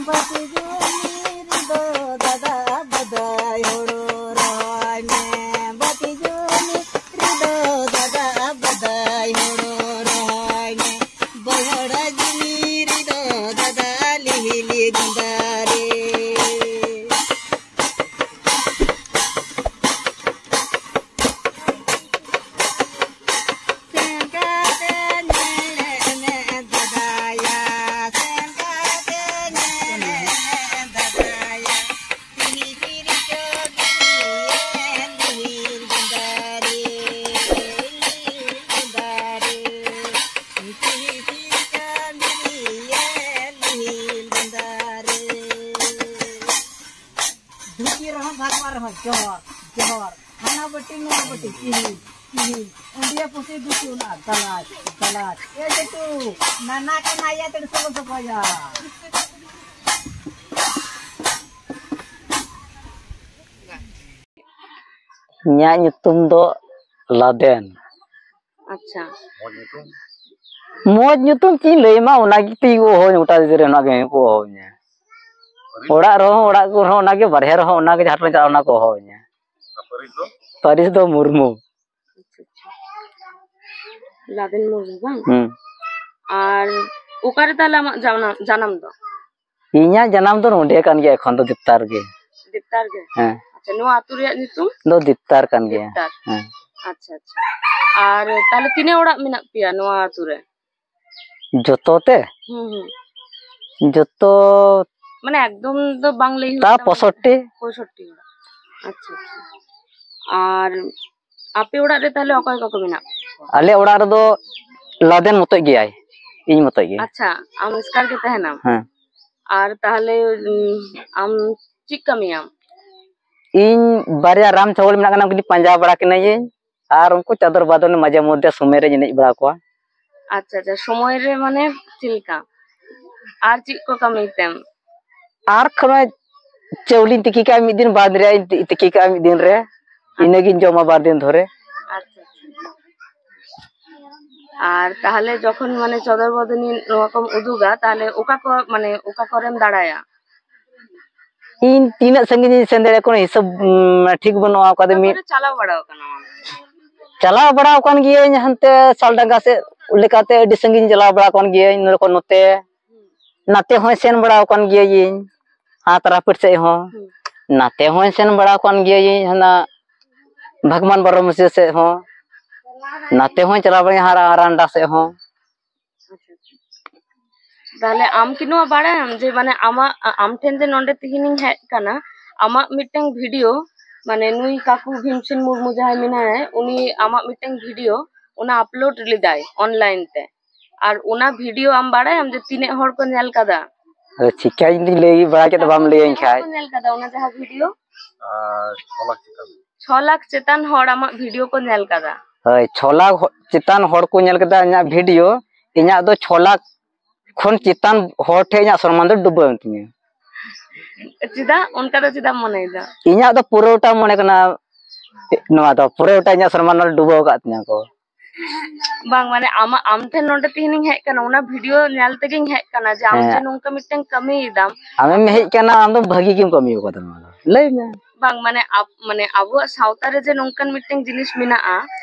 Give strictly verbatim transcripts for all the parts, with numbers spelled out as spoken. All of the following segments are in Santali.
ᱵᱟᱹᱛᱤ ᱡᱩᱱᱤ ᱨᱮᱫᱚ ᱫᱟᱫᱟ ᱵᱟᱫᱟᱭ ᱦᱳᱲᱳ ᱨᱚᱦᱚᱭ ᱢᱮ᱾ ᱵᱟᱹᱛᱤ ᱡᱩᱱᱤ ᱨᱮᱫᱚ ᱫᱟᱫᱟ ᱵᱟᱫᱟᱭ ᱦᱳᱲᱳ ᱨᱚᱦᱚᱭ ᱢᱮ᱾ ᱵᱟᱹᱭᱦᱟᱹᱲ ᱡᱩᱢᱤ ᱨᱮᱫᱚ ᱫᱟᱫᱟ ᱞᱤᱦᱤᱞᱤ ᱜᱚᱸᱫᱟᱨᱮ᱾ ᱥᱮᱱ ᱠᱟᱛᱮ ᱧᱮᱞᱮ ᱢᱮ ᱫᱟᱫᱟᱭᱟ, ᱥᱮᱱ ᱠᱟᱛᱮ ᱧᱮᱞᱮ ᱢᱮ ᱫᱟᱫᱟᱭᱟ᱾ ᱛᱤᱦᱤ ᱛᱤᱨᱤ ᱪᱚᱰᱤᱭᱮ ᱞᱤᱦᱤᱞ ᱜᱚᱸᱫᱟᱨᱮ, ᱞᱤᱦᱤᱞ ᱜᱚᱸᱫᱟᱨᱮ᱾ ᱛᱤᱦᱤ ᱛᱤᱨᱤ ᱪᱚᱰᱤᱭᱮ ᱞᱤᱦᱤᱞ ᱜᱚᱸᱫᱟᱨᱮ᱾ ᱫᱷᱩᱛᱤ ᱨᱮᱦᱚᱸ ᱵᱷᱟᱜᱽᱣᱟ ᱨᱮᱦᱚᱸ ᱡᱚᱦᱚᱨ, ᱡᱚᱦᱚᱨ᱾ ᱦᱟᱱᱟ ᱵᱟᱹᱴᱤ ᱱᱚᱣᱟ ᱵᱟᱹᱴᱤ, ᱛᱤᱦᱤ, ᱛᱤᱦᱤ᱾ ᱚᱸᱰᱮ ᱯᱩᱥᱤ ᱫᱷᱩᱛᱤ ᱚᱱᱟ ᱜᱟᱞᱟᱪ, ᱜᱟᱞᱟᱪ᱾ ᱮ ᱡᱮᱴᱩ, ᱱᱟᱱᱟ ᱠᱟᱱᱟ ᱭᱟ ᱛᱮᱲ ᱥᱚᱞᱚ ᱥᱚᱠᱚᱭᱟ᱾ ᱤᱧᱟᱹᱜ ᱧᱩᱛᱩᱢ ᱫᱚ ᱞᱟᱫᱮᱱ᱾ ᱟᱪᱪᱷᱟ᱾ ᱢᱚᱡᱽ ᱧᱩᱛᱩᱢ ᱪᱮᱫ ᱤᱧ ᱞᱟᱹᱭ ᱟᱢᱟ, ᱚᱱᱟ ᱜᱮ ᱛᱤ ᱠᱚ ᱦᱚᱦᱚᱧ ᱜᱚᱴᱟ ᱫᱤᱥᱚᱢ ᱨᱮ ᱚᱱᱟ ᱜᱮ ᱠᱚ ᱦᱚᱦᱚᱧᱟ᱾ ᱚᱲᱟᱜ ᱨᱮᱦᱚᱸ, ᱚᱲᱟᱜ ᱠᱚᱨᱮ ᱦᱚᱸ ᱚᱱᱟ ᱜᱮ, ᱵᱟᱨᱦᱮ ᱨᱮᱦᱚᱸ ᱚᱱᱟ ᱜᱮ, ᱡᱟᱦᱟᱸ ᱴᱷᱮᱱ ᱪᱟᱞᱟᱜ ᱚᱱᱟ ᱠᱚ ᱦᱚᱦᱚᱧᱟ᱾ ᱯᱟᱹᱨᱤᱥ ᱫᱚ ᱢᱩᱨᱢᱩ᱾ ᱟᱪᱪᱷᱟ, ᱟᱪᱪᱷᱟ᱾ ᱞᱟᱫᱮᱱ ᱢᱩᱨᱢᱩ ᱵᱟᱝ? ᱦᱩᱸ᱾ ᱟᱨ ᱚᱠᱟᱨᱮ ᱛᱟᱦᱞᱮ ᱟᱢᱟᱜ ᱡᱟᱱᱟᱢ, ᱡᱟᱱᱟᱢ ᱫᱚ? ᱤᱧᱟᱹᱜ ᱡᱟᱱᱟᱢ ᱫᱚ ᱱᱚᱰᱮ ᱠᱟᱱ ᱜᱮᱭᱟ, ᱮᱠᱷᱚᱱ ᱫᱚ ᱫᱤᱯᱛᱟᱨ ᱜᱮ᱾ ᱫᱤᱯᱛᱟᱨ ᱜᱮ? ᱦᱮᱸ᱾ ᱟᱪᱪᱷᱟ, ᱱᱚᱣᱟ ᱟᱹᱛᱩ ᱨᱮᱭᱟᱜ ᱧᱩᱛᱩᱢ? ᱫᱚ ᱫᱤᱯᱛᱟᱨ ᱠᱟᱱ ᱜᱮᱭᱟ᱾ ᱫᱤᱯᱛᱟᱨ᱾ ᱦᱮᱸ᱾ ᱟᱪᱪᱷᱟ, ᱟᱪᱪᱷᱟ᱾ ᱟᱨ ᱛᱟᱦᱞᱮ ᱛᱤᱱᱟᱹᱜ ᱚᱲᱟᱜ ᱢᱮᱱᱟᱜ ᱯᱮᱭᱟ ᱱᱚᱣᱟ ᱟᱹᱛᱩ ᱨᱮ? ᱡᱚᱛᱚ ᱛᱮ? ᱦᱩᱸ, ᱦᱩᱸ᱾ ᱡᱚᱛᱚ ᱢᱟᱱᱮ ᱮᱠᱫᱚᱢ ᱫᱚ ᱵᱟᱝ ᱞᱟᱹᱭ ᱦᱩᱭᱩᱜ ᱛᱟ ᱛᱟᱢᱟ᱾ ᱯᱚᱸᱭᱥᱚᱴᱴᱤ᱾ ᱯᱚᱸᱭᱥᱚᱴᱴᱤ ᱚᱲᱟᱜ᱾ ᱟᱪᱪᱷᱟ, ᱟᱪᱪᱷᱟ᱾ ᱟᱨ ᱟᱯᱮ ᱚᱲᱟᱜ ᱨᱮ ᱛᱟᱦᱞᱮ ᱚᱠᱚᱭ ᱠᱚᱠᱚ ᱢᱮᱱᱟᱜ ᱠᱚᱣᱟ? ᱟᱞᱮ ᱚᱲᱟᱜ ᱨᱮᱫᱚ ᱞᱟᱫᱮᱱ ᱢᱚᱛᱚᱡ ᱜᱮᱭᱟᱭ, ᱤᱧ ᱢᱚᱛᱚᱡ ᱜᱮ᱾ ᱟᱪᱪᱷᱟ, ᱟᱢ ᱮᱥᱠᱟᱨ ᱜᱮ ᱛᱟᱦᱮᱱᱟᱢ? ᱦᱮᱸ᱾ ᱟᱨ ᱛᱟᱦᱞᱮ, ᱩᱸ, ᱟᱢ ᱪᱮᱫ ᱠᱟᱹᱢᱤᱭᱟᱢ? ᱤᱧ ᱵᱟᱨᱭᱟ ᱨᱟᱢ ᱪᱷᱚᱜᱚᱞ ᱢᱮᱱᱟᱜ ᱠᱤᱱᱟ, ᱩᱱᱠᱤᱱ ᱯᱟᱸᱡᱟ ᱵᱟᱲᱟ ᱠᱤᱱᱟᱹᱧ᱾ ᱟᱨ ᱩᱱᱠᱩ ᱪᱟᱫᱚᱨ ᱵᱟᱫᱚᱨ ᱢᱟᱡᱷᱮ ᱢᱚᱫᱽᱫᱷᱮ ᱥᱚᱢᱚᱭ ᱨᱮᱧ ᱮᱱᱮᱡ ᱵᱟᱲᱟ ᱠᱚᱣᱟ᱾ ᱟᱪᱪᱷᱟ, ᱟᱪᱪᱷᱟ, ᱥᱚᱢᱚᱭ ᱨᱮ ᱢᱟᱱᱮ ᱪᱮᱫ ᱞᱮᱠᱟ? ᱟᱨ ᱪᱮᱫ ᱠᱚ ᱠᱟᱹᱢᱤ ᱛᱮᱢ? ᱟᱨ ᱠᱷᱚᱱᱚ ᱪᱟᱣᱞᱮᱧ ᱛᱤᱠᱤ ᱠᱟᱜᱼᱟ ᱢᱤᱫ ᱫᱤᱱ, ᱵᱟᱸᱫᱽ ᱨᱮᱭᱟᱜ ᱤᱧ ᱛᱤᱠᱤ ᱠᱟᱜᱼᱟ ᱢᱤᱫ ᱫᱤᱱ ᱨᱮ᱾ ᱤᱱᱟᱹᱜᱤᱧ ᱡᱚᱢᱟ ᱵᱟᱨ ᱫᱤᱱ ᱫᱷᱚᱨᱮ᱾ ᱟᱪᱪᱷᱟ, ᱟᱪᱪᱷᱟ᱾ ᱟᱨ ᱛᱟᱦᱞᱮ ᱡᱚᱠᱷᱚᱱ ᱢᱟᱱᱮ ᱪᱚᱫᱚᱨ ᱵᱚᱫᱚᱱᱤ ᱱᱚᱣᱟ ᱠᱚᱢ ᱩᱫᱩᱜᱟ, ᱛᱟᱦᱞᱮ ᱚᱠᱟ ᱠᱚ, ᱢᱟᱱᱮ ᱚᱠᱟ ᱠᱚᱨᱮᱢ ᱫᱟᱬᱟᱭᱟ? ᱤᱧ ᱛᱤᱱᱟᱹᱜ ᱥᱟᱺᱜᱤᱧ ᱤᱧ ᱥᱮᱱ ᱫᱟᱲᱮᱭᱟᱜᱼᱟ, ᱠᱳᱱᱳ ᱦᱤᱥᱟᱹᱵ, ᱩᱢ, ᱴᱷᱤᱠ ᱵᱟᱹᱱᱩᱜᱼᱟ᱾ ᱚᱠᱟ ᱫᱚ ᱚᱠᱟ ᱢᱤᱫ ᱠᱚᱨᱮ ᱪᱟᱞᱟᱣ ᱵᱟᱲᱟ ᱟᱠᱟᱱᱟ? ᱪᱟᱞᱟᱣ ᱵᱟᱲᱟ ᱟᱠᱟᱱ ᱜᱤᱭᱟᱹᱧ ᱦᱟᱱᱛᱮ ᱥᱟᱞᱰᱟᱸᱜᱟ ᱥᱮᱫ ᱞᱮᱠᱟᱛᱮ ᱟᱹᱰᱤ ᱥᱟᱺᱜᱤᱧ ᱪᱟᱞᱟᱣ ᱵᱟᱲᱟ ᱟᱠᱟᱱ ᱜᱤᱭᱟᱹᱧ, ᱱᱚᱰᱮ ᱠᱷᱚᱱ ᱱᱚᱛᱮ᱾ ᱱᱟᱛᱮ ᱦᱚᱸᱭ ᱥᱮᱱ ᱵᱟᱲᱟ ᱟᱠᱟᱱ ᱜᱮᱭᱟᱭᱤᱧ, ᱦᱟᱛ ᱨᱟᱯᱤᱴ ᱥᱮᱫ ᱦᱚᱸ᱾ ᱦᱩᱸ᱾ ᱱᱟᱛᱮ ᱦᱚᱸᱭ ᱥᱮᱱ ᱵᱟᱲᱟ ᱟᱠᱟᱱ ᱜᱮᱭᱟᱭᱤᱧ, ᱦᱟᱱᱟ ᱵᱷᱟᱜᱽᱢᱟᱱ ᱵᱟᱨᱚ ᱢᱟᱹᱥᱤᱭᱟᱹ ᱥᱮᱫ ᱦᱚᱸ᱾ ᱱᱟᱛᱮ ᱦᱚᱸᱭ ᱪᱟᱞᱟᱣ ᱵᱟᱲᱟ ᱦᱟᱨᱟ ᱨᱟᱱᱰᱟ ᱥᱮᱫ ᱦᱚᱸ᱾ ᱛᱟᱦᱞᱮ ᱟᱢ ᱠᱤ ᱱᱚᱣᱟ ᱵᱟᱲᱟᱭᱟᱢ ᱡᱮ, ᱢᱟᱱᱮ, ᱟᱢᱟᱜ, ᱟ-, ᱟᱢ ᱴᱷᱮᱱ ᱡᱮ ᱱᱚᱰᱮ ᱛᱤᱦᱤᱧᱤᱧ ᱦᱮᱡ ᱟᱠᱟᱱᱟ, ᱟᱢᱟᱜ ᱢᱤᱫᱴᱟᱝ ᱵᱷᱤᱰᱤᱭᱳ, ᱢᱟᱱᱮ, ᱱᱩᱭ ᱠᱟᱠᱩ ᱵᱷᱤᱢᱥᱮᱱ ᱢᱩᱨᱢᱩ ᱡᱟᱦᱟᱸᱭ ᱢᱮᱱᱟᱭᱟ, ᱩᱱᱤ ᱟᱢᱟᱜ ᱢᱤᱫᱴᱟᱝ ᱵᱷᱤᱰᱤᱭᱳ ᱚᱱᱟ ᱟᱯᱞᱳᱰ ᱞᱮᱫᱟᱭ ᱚᱱᱞᱟᱭᱤᱱ ᱛᱮ, ᱟᱨ ᱚᱱᱟ ᱵᱷᱤᱰᱤᱭᱳ ᱟᱢ ᱵᱟᱲᱟᱭᱟᱢ ᱡᱮ ᱛᱤᱱᱟᱹᱜ ᱦᱚᱲ ᱠᱚ ᱧᱮᱞ ᱠᱟᱫᱟ? ᱟᱫᱚ ᱪᱤᱠᱟᱹᱧ ᱤᱧ ᱞᱟᱹᱭ ᱵᱟᱲᱟ ᱠᱮᱫ ᱵᱟᱢ ᱞᱟᱹᱭᱟᱹᱧ ᱛᱤᱱᱟᱹᱜ ᱦᱚᱲ ᱠᱷᱟᱡ᱾ ᱠᱚ ᱧᱮᱞ ᱠᱟᱫᱟ ᱚᱱᱟ ᱡᱟᱦᱟᱸ ᱵᱷᱤᱰᱤᱭᱳ? ᱟᱨ ᱪᱷᱚ ᱞᱟᱠᱷ ᱪᱮᱛᱟᱱ᱾ ᱪᱷᱚ ᱞᱟᱠᱷ ᱪᱮᱛᱟᱱ ᱦᱚᱲ ᱟᱢᱟᱜ ᱵᱷᱤᱰᱤᱭᱳ ᱠᱚ ᱧᱮᱞ ᱠᱟᱫᱟ? ᱦᱳᱭ, ᱪᱷᱚ ᱞᱟᱠᱷ ᱦᱚ-, ᱪᱮᱛᱟᱱ ᱦᱚᱲ ᱠᱚ ᱧᱮᱞ ᱠᱮᱫᱟ ᱤᱧᱟᱹᱜ ᱵᱷᱤᱰᱤᱭᱳ᱾ ᱤᱧᱟᱹᱜ ᱫᱚ ᱪᱷᱚ ᱞᱟᱠᱷ ᱠᱷᱚᱱ ᱪᱮᱛᱟᱱ ᱦᱚᱲ ᱴᱷᱮᱱ ᱤᱧᱟᱹᱜ ᱥᱚᱱᱢᱟᱱ ᱫᱚ ᱰᱩᱵᱟᱹᱣ ᱮᱱ ᱛᱤᱧᱟᱹ᱾ ᱪᱮᱫᱟᱜ? ᱚᱱᱠᱟ ᱫᱚ ᱪᱮᱫᱟᱜ ᱢᱚᱱᱮᱭᱮᱫᱟ? ᱤᱧᱟᱹᱜ ᱫᱚ ᱯᱩᱨᱟᱹᱴᱟ ᱢᱚᱱᱮ ᱠᱟᱱᱟ, ᱱᱚᱣᱟ ᱫᱚ ᱯᱩᱨᱟᱹᱴᱟ ᱤᱧᱟᱹᱜ ᱥᱚᱱᱢᱟᱱ ᱫᱚ ᱰᱩᱵᱟᱹᱣ ᱟᱠᱟᱫ ᱛᱤᱧᱟᱹ ᱠᱚ᱾ ᱵᱟᱝ, ᱢᱟᱱᱮ, ᱟᱢᱟᱜ, ᱟᱢ ᱴᱷᱮᱱ ᱱᱚᱰᱮ ᱛᱤᱦᱤᱧᱤᱧ ᱦᱮᱡ ᱟᱠᱟᱱᱟ, ᱚᱱᱟ ᱵᱷᱤᱰᱤᱭᱳ ᱧᱮᱞ ᱛᱮᱜᱮᱧ ᱦᱮᱡ ᱟᱠᱟᱱᱟ ᱡᱮ ᱟᱢ ᱡᱮ ᱦᱮᱸ᱾ ᱱᱚᱝᱠᱟ ᱢᱤᱫᱴᱟᱝ ᱠᱟᱹᱢᱤᱭᱮᱫᱟᱢ᱾ ᱟᱢᱮᱢ ᱦᱮᱡ ᱟᱠᱟᱱᱟ, ᱟᱢ ᱫᱚ ᱵᱷᱟᱹᱜᱤ ᱜᱮᱢ ᱠᱟᱹᱢᱤ ᱟᱠᱟᱫᱟ ᱱᱚᱣᱟ ᱫᱚ᱾ ᱞᱟᱹᱭ ᱢᱮ᱾ ᱵᱟᱝ, ᱢᱟᱱᱮ, ᱟᱵ-, ᱢᱟᱱᱮ, ᱟᱵᱚᱣᱟᱜ ᱥᱟᱶᱛᱟ ᱨᱮ ᱡᱮ ᱱᱚᱝᱠᱟᱱ ᱢᱤᱫᱴᱟᱝ ᱡᱤᱱᱤᱥ ᱢᱮᱱᱟᱜᱼᱟ,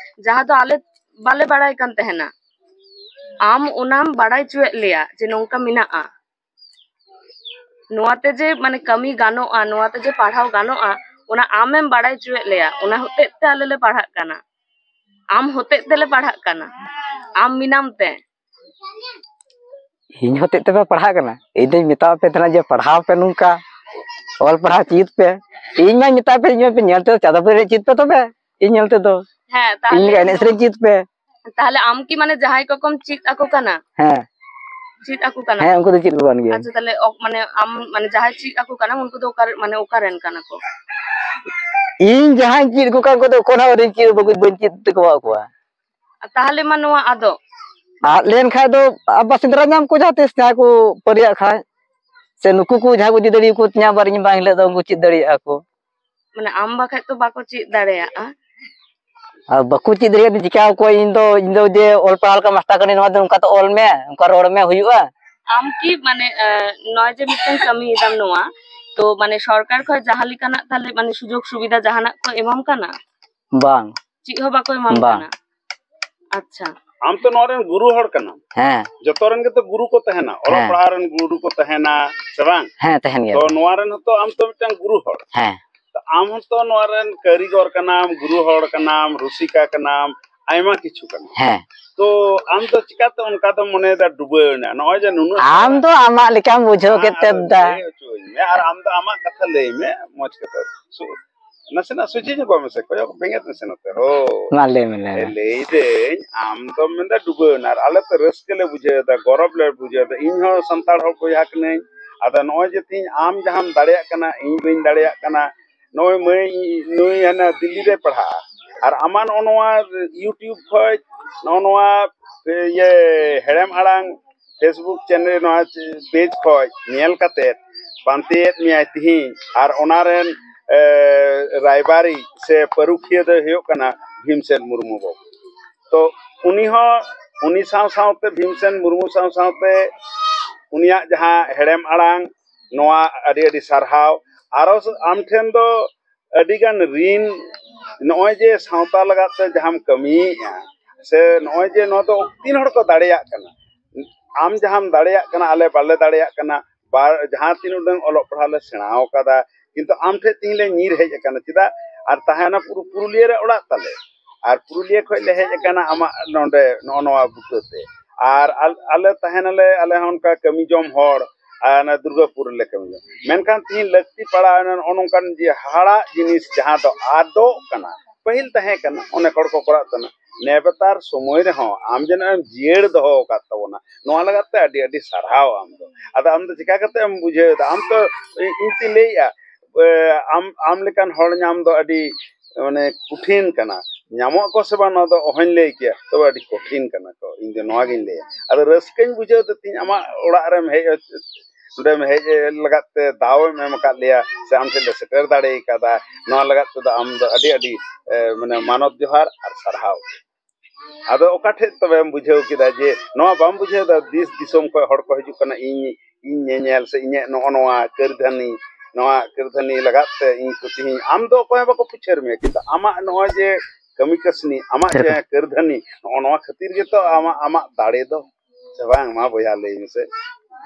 ᱡᱟᱦᱟᱸ ᱫᱚ ᱟᱞᱮ ᱵᱟᱞᱮ ᱵᱟᱲᱟᱭ ᱠᱟᱱ ᱛᱟᱦᱮᱱᱟ, ᱟᱢ ᱚᱱᱟᱢ ᱵᱟᱲᱟᱭ ᱦᱚᱪᱚᱭᱮᱫ ᱞᱮᱭᱟ ᱡᱮ ᱱᱚᱝᱠᱟ ᱢᱮᱱᱟᱜᱼᱟ᱾ ᱱᱚᱣᱟᱛᱮ ᱡᱮ, ᱢᱟᱱᱮ, ᱠᱟᱹᱢᱤ ᱜᱟᱱᱚᱜᱼᱟ, ᱱᱚᱣᱟᱛᱮ ᱡᱮ ᱯᱟᱲᱦᱟᱣ ᱜᱟᱱᱚᱜᱼᱟ, ᱚᱱᱟ ᱟᱢᱮᱢ ᱵᱟᱲᱟᱭ ᱦᱚᱪᱚᱭᱮᱫ ᱞᱮᱭᱟ, ᱚᱱᱟ ᱦᱚᱛᱮᱡ ᱛᱮ ᱟᱞᱮ ᱞᱮ ᱯᱟᱲᱦᱟᱜ ᱠᱟᱱᱟ᱾ ᱟᱢ ᱦᱚᱛᱮᱡ ᱛᱮᱞᱮ ᱯᱟᱲᱦᱟᱜ ᱠᱟᱱᱟ, ᱟᱢ ᱢᱮᱱᱟᱢ ᱛᱮ᱾ ᱤᱧ ᱦᱚᱛᱮᱡ ᱛᱮᱯᱮ ᱯᱟᱲᱦᱟᱜ ᱠᱟᱱᱟ? ᱤᱧ ᱫᱚᱧ ᱢᱮᱛᱟᱣᱟᱯᱮ ᱛᱟᱦᱮᱱᱟ ᱡᱮ ᱯᱟᱲᱦᱟᱣ ᱯᱮ ᱱᱚᱝᱠᱟ, ᱚᱞ ᱯᱟᱲᱦᱟᱣ ᱪᱮᱫ ᱯᱮ᱾ ᱤᱧ ᱢᱟᱧ ᱢᱮᱛᱟᱣᱟᱯᱮ, ᱤᱧ ᱢᱟᱯᱮ ᱧᱮᱞ ᱛᱮᱫᱚ ᱪᱟᱸᱫᱟ ᱯᱮ ᱮᱱᱮᱡ ᱪᱮᱫ ᱯᱮ ᱛᱚᱵᱮ, ᱤᱧ ᱧᱮᱞ ᱛᱮᱫᱚ᱾ ᱦᱮᱸ, ᱤᱧ ᱛᱟᱦᱞᱮ ᱞᱮᱠᱟ ᱮᱱᱮᱡ ᱥᱮᱨᱮᱧ ᱪᱮᱫ ᱯᱮ᱾ ᱛᱟᱦᱞᱮ ᱟᱢ ᱠᱤ, ᱢᱟᱱᱮ, ᱡᱟᱦᱟᱸᱭ ᱠᱚᱠᱚᱢ ᱪᱮᱫ ᱟᱠᱚ ᱠᱟᱱᱟ? ᱦᱮᱸ᱾ ᱪᱮᱫ ᱟᱠᱚ ᱠᱟᱱᱟ? ᱦᱮᱸ, ᱩᱱᱠᱩ ᱫᱚ ᱪᱮᱫ ᱠᱚ ᱠᱟᱱ ᱜᱮᱭᱟ᱾ ᱟᱪᱪᱷᱟ, ᱛᱟᱦᱞᱮ ᱚᱠ-, ᱢᱟᱱᱮ, ᱟᱢ, ᱢᱟᱱᱮ, ᱡᱟᱦᱟᱸᱭ ᱪᱮᱫ ᱟᱠᱚ ᱠᱟᱱᱟ, ᱩᱱᱠᱩ ᱫᱚ ᱚᱠᱟᱨᱮ, ᱢᱟᱱᱮ, ᱚᱠᱟᱨᱮᱱ ᱠᱟᱱᱟ ᱠᱚ? ᱤᱧ ᱡᱟᱦᱟᱸᱧ ᱪᱮᱫ ᱟᱠᱚ ᱠᱟᱱ, ᱩᱱᱠᱩ ᱫᱚ ᱚᱠᱚᱭ ᱦᱚᱸ ᱟᱹᱣᱨᱤᱧ ᱪᱮᱫ, ᱵᱟᱹᱧ, ᱵᱟᱹᱧ ᱪᱮᱫ ᱟᱠᱚᱣᱟ᱾ ᱟᱨ ᱛᱟᱦᱞᱮ ᱢᱟ ᱱᱚᱣᱟ ᱟᱫᱚᱜ᱾ ᱟᱫ ᱞᱮᱱ ᱠᱷᱟᱡ ᱫᱚ ᱟᱵᱟᱨ ᱥᱮᱸᱫᱽᱨᱟ ᱧᱟᱢ ᱠᱚ ᱡᱟᱦᱟᱸ ᱛᱤᱥ, ᱡᱟᱦᱟᱸᱭ ᱠᱚ ᱯᱟᱹᱨᱤᱭᱟᱜ ᱠᱷᱟᱡ, ᱥᱮ ᱱᱩᱠᱩ ᱠᱚ ᱡᱟᱦᱟᱸᱭ ᱠᱚ ᱤᱫᱤ ᱫᱟᱲᱮᱭᱟᱠᱚ ᱛᱤᱧᱟ, ᱟᱵᱟᱨ ᱤᱧ ᱵᱟᱝ ᱦᱤᱞᱳᱜ ᱫᱚ ᱩᱱᱠᱩ ᱪᱮᱫ ᱫᱟᱲᱮᱭᱟᱜᱼᱟ ᱠᱚ᱾ ᱢᱟᱱᱮ ᱟᱢ ᱵᱟᱠᱷᱟᱡ ᱛᱚ ᱵᱟᱠᱚ ᱪᱮᱫ ᱫᱟᱲᱮᱭᱟᱜᱼᱟ᱾ ᱟᱨ ᱵᱟᱠᱚ ᱪᱮᱫ ᱫᱟᱲᱮᱭᱟᱜᱼᱟ, ᱪᱤᱠᱟ ᱟᱠᱚ? ᱤᱧ ᱫᱚ, ᱤᱧ ᱫᱚ ᱡᱮ ᱚᱞ ᱯᱟᱲᱦᱟᱣ ᱞᱮᱠᱟ ᱢᱟᱥᱴᱟᱨ ᱠᱟᱹᱱᱟᱹᱧ, ᱱᱚᱣᱟ ᱫᱚ ᱱᱚᱝᱠᱟ ᱛᱚ ᱚᱞ ᱢᱮ, ᱱᱚᱝᱠᱟ ᱨᱚᱲ ᱢᱮ, ᱦᱩᱭᱩᱜᱼᱟ? ᱟᱢ ᱠᱤ ᱢᱟᱱᱮ, ᱟᱸ, ᱱᱚᱜᱼᱚᱭ ᱡᱮ ᱢᱤᱫᱴᱮᱱ ᱠᱟᱹᱢᱤᱭᱮᱫᱟᱢ ᱱᱚᱣᱟ, ᱛᱚ ᱢᱟᱱᱮ ᱥᱚᱨᱠᱟᱨ ᱠᱷᱚᱱ ᱡᱟᱦᱟᱸ ᱞᱮᱠᱟᱱᱟᱜ ᱛᱟᱦᱞᱮ ᱢᱟᱱᱮ ᱥᱩᱡᱳᱜᱽ ᱥᱩᱵᱤᱫᱷᱟ ᱡᱟᱦᱟᱱᱟᱜ ᱠᱚ ᱮᱢᱟᱢ ᱠᱟᱱᱟ? ᱵᱟᱝ᱾ ᱪᱮᱫ ᱦᱚᱸ ᱵᱟᱠᱚ ᱮᱢᱟᱢ ᱵᱟᱝ᱾ ᱠᱟᱱᱟ? ᱟᱪᱪᱷᱟ᱾ ᱟᱢ ᱛᱚ ᱱᱚᱣᱟ ᱨᱮᱱ ᱜᱩᱨᱩ ᱦᱚᱲ ᱠᱟᱱᱟᱢ᱾ ᱦᱮᱸ᱾ ᱡᱚᱛᱚ ᱨᱮᱱ ᱜᱮᱛᱚ ᱜᱩᱨᱩ ᱠᱚ ᱛᱟᱦᱮᱱᱟ, ᱚᱞᱚᱜ ᱦᱮᱸ᱾ ᱯᱟᱲᱦᱟᱣ ᱨᱮᱱ ᱜᱩᱨᱩ ᱠᱚ ᱛᱟᱦᱮᱱᱟ, ᱥᱮ ᱵᱟᱝ? ᱦᱮᱸ, ᱛᱟᱦᱮᱱ ᱜᱮᱭᱟ᱾ ᱛᱚ ᱱᱚᱣᱟ ᱨᱮᱱ ᱦᱚᱸᱛᱚ ᱟᱢ ᱛᱚ ᱢᱤᱫᱴᱟᱝ ᱜᱩᱨᱩ ᱦᱚᱲ᱾ ᱦᱮᱸ᱾ ᱛᱚ ᱟᱢ ᱦᱚᱸᱛᱚ ᱱᱚᱣᱟ ᱨᱮᱱ ᱠᱟᱹᱨᱤᱜᱚᱨ ᱠᱟᱱᱟᱢ, ᱜᱩᱨᱩ ᱦᱚᱲ ᱠᱟᱱᱟᱢ, ᱨᱩᱥᱤᱠᱟ ᱠᱟᱱᱟᱢ, ᱟᱭᱢᱟ ᱠᱤᱪᱷᱩ ᱠᱟᱱᱟᱢ᱾ ᱦᱮᱸ᱾ ᱛᱚ ᱟᱢ ᱫᱚ ᱪᱤᱠᱟᱛᱮ ᱚᱱᱠᱟ ᱫᱚᱢ ᱢᱚᱱᱮᱭᱮᱫᱟ ᱰᱩᱵᱟᱹᱣ ᱮᱱᱟ? ᱱᱚᱜᱼᱚᱭ ᱡᱮ ᱱᱩᱱᱟᱹᱜ ᱟᱢ ᱫᱚ ᱟᱢᱟᱜ ᱞᱮᱠᱟᱢ ᱵᱩᱡᱷᱟᱹᱣ ᱵᱟᱝ, ᱠᱮᱫ ᱛᱮ ᱟᱫᱚ ᱫᱟ᱾ ᱞᱟᱹᱭ ᱦᱚᱪᱚᱣᱟᱹᱧ ᱢᱮ, ᱟᱨ ᱟᱢ ᱫᱚ ᱟᱢᱟᱜ ᱠᱟᱛᱷᱟ ᱞᱟᱹᱭ ᱢᱮ, ᱢᱚᱡᱽ ᱠᱟᱛᱷᱟ᱾ ᱥᱩ-, ᱱᱟᱥᱮᱱᱟᱜ ᱥᱚᱡᱷᱮ ᱧᱚᱜᱚᱜ ᱢᱮᱥᱮ, ᱠᱚᱭᱚᱜ ᱵᱮᱸᱜᱮᱫ ᱢᱮᱥᱮ ᱱᱚᱛᱮ᱾ ᱦᱳ᱾ ᱢᱟ ᱞᱟᱹᱭ ᱢᱮ, ᱞᱟᱹᱭ ᱢᱮ᱾ ᱞᱟᱹᱭ ᱫᱟᱹᱧ, ᱟᱢ ᱫᱚᱢ ᱢᱮᱱᱫᱟ ᱰᱩᱵᱟᱹᱣ ᱮᱱᱟ, ᱟᱨ ᱟᱞᱮ ᱛᱚ ᱨᱟᱹᱥᱠᱟᱹ ᱞᱮ ᱵᱩᱡᱷᱟᱹᱣ ᱮᱫᱟ, ᱜᱚᱨᱚᱵᱽ ᱞᱮ ᱵᱩᱡᱷᱟᱹᱣ ᱮᱫᱟ᱾ ᱤᱧ ᱦᱚᱸ ᱥᱟᱱᱛᱟᱲ ᱦᱚᱲ ᱵᱚᱭᱦᱟ ᱠᱟᱹᱱᱟᱹᱧ᱾ ᱟᱫᱚ ᱱᱚᱜᱼᱚᱭ ᱡᱮ ᱛᱤᱦᱤᱧ ᱟᱢ ᱡᱟᱦᱟᱸᱢ ᱫᱟᱲᱮᱭᱟᱜ ᱠᱟᱱᱟ, ᱤᱧ ᱵᱟᱹᱧ ᱫᱟᱲᱮᱭᱟᱜ ᱠᱟᱱᱟ, ᱱᱚᱜᱼᱚᱭ ᱢᱟᱹᱭ, ᱱᱩᱭ ᱦᱟᱱᱟ ᱫᱤᱞᱞᱤ ᱨᱮ ᱯᱟᱲᱦᱟᱜᱼᱟ, ᱟᱨ ᱟᱢᱟᱜ ᱱᱚᱜᱼᱚ ᱱᱚᱣᱟ YouTube ᱠᱷᱚᱡ, ᱱᱚᱜᱼᱚ ᱱᱚᱣᱟ, ᱤᱭᱟᱹ, ᱦᱮᱲᱮᱢ ᱟᱲᱟᱝ Facebook ᱪᱮᱱᱮᱞ, ᱱᱚᱣᱟ ᱯᱮᱡᱽ ᱠᱷᱚᱡ ᱧᱮᱞ ᱠᱟᱛᱮ ᱯᱟᱱᱛᱮᱭᱮᱫ ᱢᱮᱭᱟᱭ ᱛᱤᱦᱤᱧ, ᱟᱨ ᱚᱱᱟ ᱨᱮᱱ, ᱮ, ᱨᱟᱭᱵᱟᱨᱤ ᱥᱮ ᱯᱟᱹᱨᱩᱠᱷᱤᱭᱟᱹ ᱫᱚᱭ ᱦᱩᱭᱩᱜ ᱠᱟᱱᱟ ᱵᱷᱤᱢᱥᱮᱱ ᱢᱩᱨᱢᱩ ᱵᱟᱹᱵᱩ᱾ ᱛᱚ ᱩᱱᱤ ᱦᱚᱸ, ᱩᱱᱤ ᱥᱟᱶ ᱥᱟᱶᱛᱮ, ᱵᱷᱤᱢᱥᱮᱱ ᱢᱩᱨᱢᱩ ᱥᱟᱶ ᱥᱟᱶᱛᱮ ᱩᱱᱤᱭᱟᱜ ᱡᱟᱦᱟᱸ ᱦᱮᱲᱮᱢ ᱟᱲᱟᱝ, ᱱᱚᱣᱟ ᱟᱹᱰᱤ ᱟᱹᱰᱤ ᱥᱟᱨᱦᱟᱣ᱾ ᱟᱨᱚ ᱟᱢ ᱴᱷᱮᱱ ᱫᱚ ᱟᱹᱰᱤᱜᱟᱱ ᱨᱤᱱ, ᱱᱚᱜᱼᱚᱭ ᱡᱮ ᱥᱟᱶᱛᱟ ᱞᱟᱜᱟᱫ ᱛᱮ ᱡᱟᱦᱟᱸᱢ ᱠᱟᱹᱢᱤᱭᱮᱫᱼᱟ, ᱥᱮ ᱱᱚᱜᱼᱚᱭ ᱡᱮ ᱱᱚᱣᱟ ᱫᱚ ᱛᱤᱱ ᱦᱚᱲ ᱠᱚ ᱫᱟᱲᱮᱭᱟᱜ ᱠᱟᱱᱟ, ᱟᱢ ᱡᱟᱦᱟᱸᱢ ᱫᱟᱲᱮᱭᱟᱜ ᱠᱟᱱᱟ, ᱟᱞᱮ ᱵᱟᱞᱮ ᱫᱟᱲᱮᱭᱟᱜ ᱠᱟᱱᱟ, ᱵᱟ ᱡᱟᱦᱟᱸ ᱛᱤᱱ ᱩᱰᱟᱹᱝ ᱚᱞᱚᱜ ᱯᱟᱲᱦᱟᱣ ᱞᱮ ᱥᱮᱬᱟ ᱟᱠᱟᱫᱟ, ᱠᱤᱱᱛᱩ ᱟᱢ ᱴᱷᱮᱱ ᱛᱤᱦᱤᱧ ᱞᱮ ᱧᱤᱨ ᱦᱮᱡ ᱟᱠᱟᱱᱟ᱾ ᱪᱮᱫᱟᱜ? ᱟᱨ ᱛᱟᱦᱮᱱᱟ ᱯᱩᱨᱩ-, ᱯᱩᱨᱩᱞᱤᱭᱟᱹ ᱨᱮ ᱚᱲᱟᱜ ᱛᱟᱞᱮ, ᱟᱨ ᱯᱩᱨᱩᱞᱤᱭᱟᱹ ᱠᱷᱚᱱ ᱞᱮ ᱦᱮᱡ ᱟᱠᱟᱱᱟ ᱟᱢᱟᱜ ᱱᱚᱰᱮ ᱱᱚᱜᱼᱚ ᱱᱚᱣᱟ ᱵᱩᱴᱟᱹ ᱛᱮ᱾ ᱟᱨ ᱟᱞ-, ᱟᱞᱮ ᱛᱟᱦᱮᱱᱟᱞᱮ, ᱟᱞᱮ ᱦᱚᱸ ᱚᱱᱠᱟ ᱠᱟᱹᱢᱤ ᱡᱚᱢ ᱦᱚᱲ, ᱟᱨ ᱚᱱᱟ ᱫᱩᱨᱜᱟᱯᱩᱨ ᱨᱮᱞᱮ ᱠᱟᱹᱢᱤ ᱡᱚᱢ᱾ ᱢᱮᱱᱠᱷᱟᱱ ᱛᱤᱦᱤᱧ ᱞᱟᱹᱠᱛᱤ ᱯᱟᱲᱟᱣ ᱮᱱᱟ ᱱᱚᱜᱼᱚ ᱱᱚᱝᱠᱟᱱ ᱡᱮ ᱦᱟᱦᱟᱲᱟᱜ ᱡᱤᱱᱤᱥ ᱡᱟᱦᱟᱸ ᱫᱚ ᱟᱫᱚᱜ ᱠᱟᱱᱟ, ᱯᱟᱹᱦᱤᱞ ᱛᱟᱦᱮᱸ ᱠᱟᱱᱟ, ᱚᱱᱮᱠ ᱦᱚᱲ ᱠᱚ ᱠᱚᱨᱟᱣ ᱛᱟᱦᱮᱱᱟ᱾ ᱱᱮᱵᱮᱛᱟᱨ ᱥᱚᱢᱚᱭ ᱨᱮᱦᱚᱸ ᱟᱢ ᱡᱮ ᱱᱚᱜᱼᱚᱭ ᱮᱢ ᱡᱤᱭᱟᱹᱲ ᱫᱚᱦᱚ ᱟᱠᱟᱫ ᱛᱟᱵᱚᱱᱟ, ᱱᱚᱣᱟ ᱞᱟᱹᱜᱤᱫ ᱛᱮ ᱟᱹᱰᱤ ᱟᱹᱰᱤ ᱥᱟᱨᱦᱟᱣ ᱟᱢ ᱫᱚ᱾ ᱟᱫᱚ ᱟᱢ ᱫᱚ ᱪᱤᱠᱟ ᱠᱟᱛᱮ ᱮᱢ ᱵᱩᱡᱷᱟᱹᱣ ᱮᱫᱟ? ᱟᱢ ᱛᱚ ᱤᱧ ᱛᱤᱧ ᱞᱟᱹᱭᱮᱜᱼᱟ, ᱮ, ᱟᱢ, ᱟᱢ ᱞᱮᱠᱟᱱ ᱦᱚᱲ ᱧᱟᱢ ᱫᱚ ᱟᱹᱰᱤ, ᱢᱟᱱᱮ, ᱠᱚᱴᱷᱤᱱ ᱠᱟᱱᱟ᱾ ᱧᱟᱢᱚᱜ ᱟᱠᱚ ᱥᱮ ᱵᱟᱝ, ᱱᱚᱣᱟ ᱫᱚ ᱚᱦᱚᱧ ᱞᱟᱹᱭ ᱠᱮᱭᱟ, ᱛᱚᱵᱮ ᱟᱹᱰᱤ ᱠᱚᱴᱷᱤᱱ ᱠᱟᱱᱟ ᱠᱚ, ᱤᱧ ᱫᱚ ᱱᱚᱣᱟ ᱜᱤᱧ ᱞᱟᱹᱭᱟ᱾ ᱟᱫᱚ ᱨᱟᱹᱥᱠᱟᱹᱧ ᱵᱩᱡᱷᱟᱹᱣ ᱫᱟ ᱛᱤᱧ ᱟᱢᱟᱜ ᱚᱲᱟᱜ ᱨᱮᱢ ᱦᱮᱡ ᱱᱚᱰᱮᱢ ᱦᱮᱡ ᱞᱟᱜᱟᱫ ᱛᱮ ᱫᱟᱣ ᱮᱢ ᱮᱢ ᱟᱠᱟᱫ ᱞᱮᱭᱟ, ᱥᱮ ᱟᱢ ᱴᱷᱮᱱ ᱞᱮ ᱥᱮᱴᱮᱨ ᱫᱟᱲᱮ ᱠᱟᱫᱟ, ᱱᱚᱣᱟ ᱞᱟᱜᱟᱫ ᱛᱮᱫᱚ ᱟᱢ ᱫᱚ ᱟᱹᱰᱤ ᱟᱹᱰᱤ, ᱮ, ᱢᱟᱱᱮ ᱢᱟᱱᱚᱛ ᱡᱚᱦᱟᱨ ᱟᱨ ᱥᱟᱨᱦᱟᱣ᱾ ᱟᱫᱚ ᱚᱠᱟ ᱴᱷᱮᱡ ᱛᱚᱵᱮᱢ ᱵᱩᱡᱷᱟᱹᱣ ᱠᱮᱫᱟ ᱡᱮ ᱱᱚᱣᱟ ᱵᱟᱢ ᱵᱩᱡᱷᱟᱹᱣ ᱮᱫᱟ, ᱫᱮᱥ ᱫᱤᱥᱚᱢ ᱠᱷᱚᱱ ᱦᱚᱲ ᱠᱚ ᱦᱤᱡᱩᱜ ᱠᱟᱱᱟ ᱤᱧ, ᱤᱧ ᱧᱮᱧᱮᱞ, ᱥᱮ ᱤᱧᱟᱹᱜ ᱱᱚᱜᱼᱚ ᱱᱚᱣᱟ ᱠᱟᱹᱨᱫᱷᱟᱹᱱᱤ, ᱱᱚᱣᱟ ᱠᱟᱹᱨᱫᱷᱟᱹᱱᱤ ᱞᱟᱜᱟᱫ ᱛᱮ ᱤᱧ ᱠᱚ ᱛᱤᱦᱤᱧ, ᱟᱢ ᱫᱚ ᱚᱠᱚᱭ ᱦᱚᱸ ᱵᱟᱠᱚ ᱯᱩᱪᱷᱟᱹᱨ ᱢᱮᱭᱟ, ᱠᱤᱱᱛᱩ ᱟᱢᱟᱜ ᱱᱚᱜᱼᱚᱭ ᱡᱮ ᱠᱟᱹᱢᱤ ᱠᱟᱹᱥᱱᱤ, ᱟᱢᱟᱜ ᱪᱮᱫ ᱡᱮ ᱞᱮᱠᱟ? ᱠᱟᱹᱨᱫᱷᱟᱹᱱᱤ, ᱱᱚᱜᱼᱚ ᱱᱚᱣᱟ ᱠᱷᱟᱹᱛᱤᱨ ᱜᱮᱛᱚ ᱟᱢᱟᱜ, ᱟᱢᱟᱜ ᱫᱟᱲᱮ ᱫᱚ, ᱥᱮ ᱵᱟᱝ? ᱢᱟ ᱵᱚᱭᱦᱟ ᱞᱟᱹᱭ ᱢᱮᱥᱮ᱾